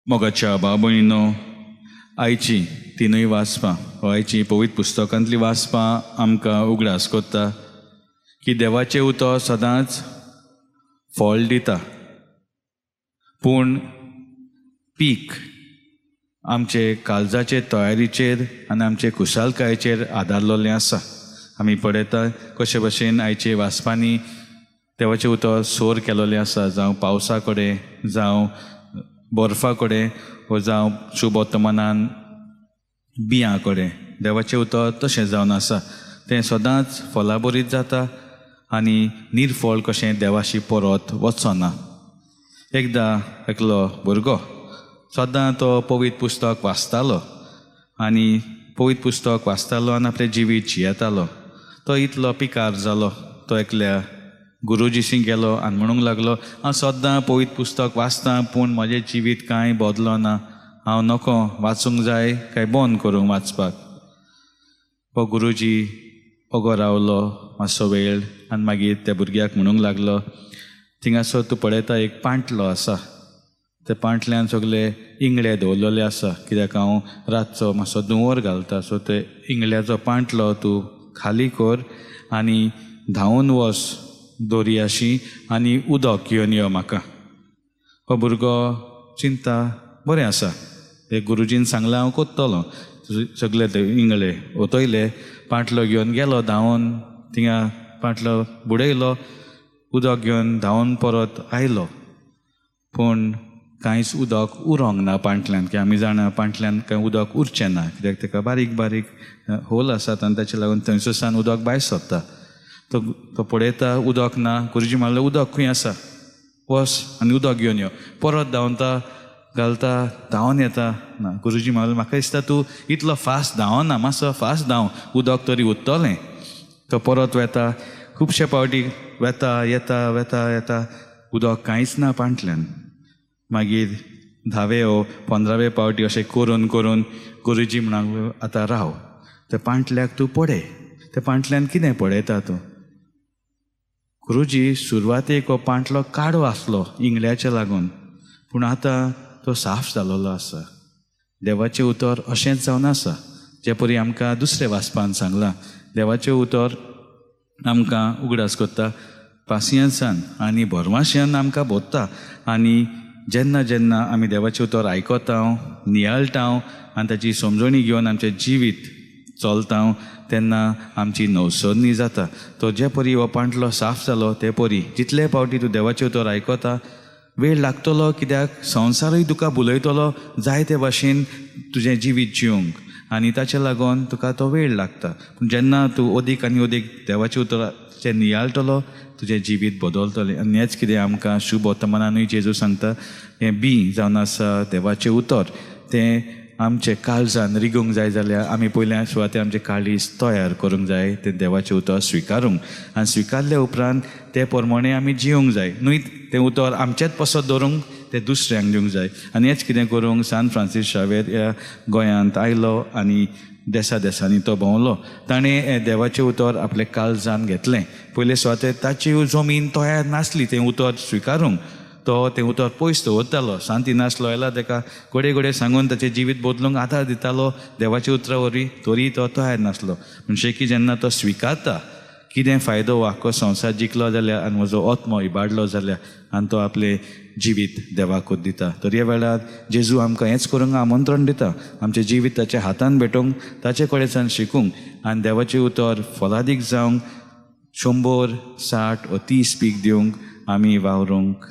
मोगाच्या बाबयनो, आयची तिनूय वाचपां वा आयची पवित्र पुस्तकांतली वाचपां आमकां उगडास कोत्ता की देवाचें उतर सदांच फळ दिता, पूण पीक आमचे काळजाचे तयारीचेर आनी आमचे खुशालकायेचेर आदारलेलें आसा. आमी पळयता कशे भशेन आयचे वाचपांनी देवाचें उतर सोर केलोलें आसा, जावं पावसा कडेन, जावं बर्फा कडेन, वो जावं शुभवर्तमानान बियां कडेन. देवाचें उतर तशें जावन आसा, तें सदांच फलाबरीत जाता आनी निर्फळ कशें देवाशी परत वचना. एकदां एकलो भुरगो सदां तो पवित्र पुस्तक वाचतालो आनी पवित्र पुस्तक वाचतालो आनी आपलें जिवीत जियेतालो. तो इतलो पिकार जालो, तो एकल्या गुरुजीशी गेलो आनी म्हणूंक लागलो, हांव सदां पवित्र पुस्तक वाचतां पूण म्हजें जिवीत कांय बदलो ना, हांव नको वाचूंक जाय काय बंद करूंक वाचपाक. हो गुरुजी ओगो रावलो मातसो वेळ आनी मागीर त्या भुरग्याक म्हणूंक लागलो, थिंगासर तूं पळयता एक पांटलो आसा, त्या पांटल्यान सगळे इंगळे दवरलेले आसा, कित्याक हांव रातचो मातसो धुंवर घालता, सो ते इंगळ्याचो पांटलो तूं खाली कर आनी धांवून वच दोरयाशी आनी उदक घेवन यो म्हाका. हो भुरगो चिंता बरें आसा, हे गुरुजीन सांगलां हांव कोत्तलो. सगळे ते इंगळे ओतयले, पांटलो घेवन गेलो धांवून, थिंगा पांटलो बुडयलो, उदक घेवन धांवून परत आयलो, पूण कांयच उदक उरोंक ना पांटल्यान. की आमी जाणा पांटल्यान कांय उदक उरचें ना, कित्याक ताका बारीक बारीक होल आसात आनी ताचे लागून थंयसर उदक भायर सरता. तो पळयता उदक ना, गुरुजी म्हणलें उदक खंय आसा, वच आनी उदक घेवन यो. परत धांवता, घालता, धांवन येता ना. गुरुजी म्हणलें म्हाका दिसता तूं इतलो फास्ट धांवना, मातसो फास्ट धांव, उदक तरी उरतलें. तो परत वेता, खुबशे पावटी वेता येता वेता येता, उदक कांयच ना पांटल्यान. मागीर धावे वो 15वे पावटी अशें करून करून गुरुजी म्हणूंक आतां राव, त्या पांटल्याक तूं पळय, त्या पांटल्यान कितें पळयता तूं. गुरुजी सुरवातेक हो पांटलो काडो आसलो इंगळ्याचे लागून, पूण आतां तो साफ जालोलो आसा. देवाचें उतर अशेंच जावन आसा, जे परी आमकां दुसरें वाचपान सांगलां. देवाचें उतर आमकां उगडास करता, पासियेंसान आनी भरमाश्यान आमकां भोत्ता. आनी जेन्ना जेन्ना आमी देवाचें उतर आयकता, नियाळटा आनी ताची समजणी घेवन आमचें जिवीत चलता, तेन्ना आमची नवसरणी जाता. तो जे परी हो पांटलो साफ जालो ते परी जितले पावटी तूं देवाचें उतर आयकता, वेळ लागतलो, कित्याक संवसारूय तुका बुलयतलो जायते भाशेन तुजें जिवीत जिवंक, आनी ताचे लागून तुका तो वेळ लागता. पूण जेन्ना तूं अदीक आनी अदीक देवाचें उतराचें नियाळटलो, तुजें जिवीत बदलतलें. आनी हेंच कितें आमकां शुभ वर्तमानानूय जेजू सांगता, हें बी जावन आसा देवाचें उतर, तें आमचें काळजान रिगूंक जाय जाल्यार आमी पयल्या सुवातेर आमचें काळीज तयार करूंक जाय, तें देवाचें उतर स्विकारूंक, आनी स्विकारल्या उपरांत ते प्रमाणे आमी जिवंक जाय. न्हय तें उतर आमचेंच पसत दवरूंक, तें दुसऱ्यांक दिवंक जाय. आनी हेंच कितें करूंक सान फ्रांसीस शावेर ह्या गोंयांत आयलो आनी देसा देसांनी तो भोंवलो. ताणें हें देवाचें उतर आपल्या काळजान घेतलें. पयले सुवातेर ताची जमीन तयार नासली तें उतर स्विकारूंक, तो तें उतर पयस दवरतालो. शांती नासलो जाल्यार ताका घडये घडये सांगून ताचें जिवीत बदलूंक आदार दितालो देवाच्या उतरा वरवीं, तरी तो तयार नासलो. म्हणजे की जेन्ना तो स्विकारता कितें फायदो, आख्खो संवसार जिखलो जाल्यार आनी म्हजो आत्मो इबाडलो जाल्यार, आनी तो आपलें जिवीत देवाकूच दिता. तर ह्या वेळार जेजू आमकां हेंच करूंक आमंत्रण दिता, आमचें जिवीत ताच्या हातान भेटोवंक, ताचे कडेन शिकूंक आनी देवाचें उतर फलादीक जावंक 100, 60 वा 30 पीक दिवंक आमी वावरूंक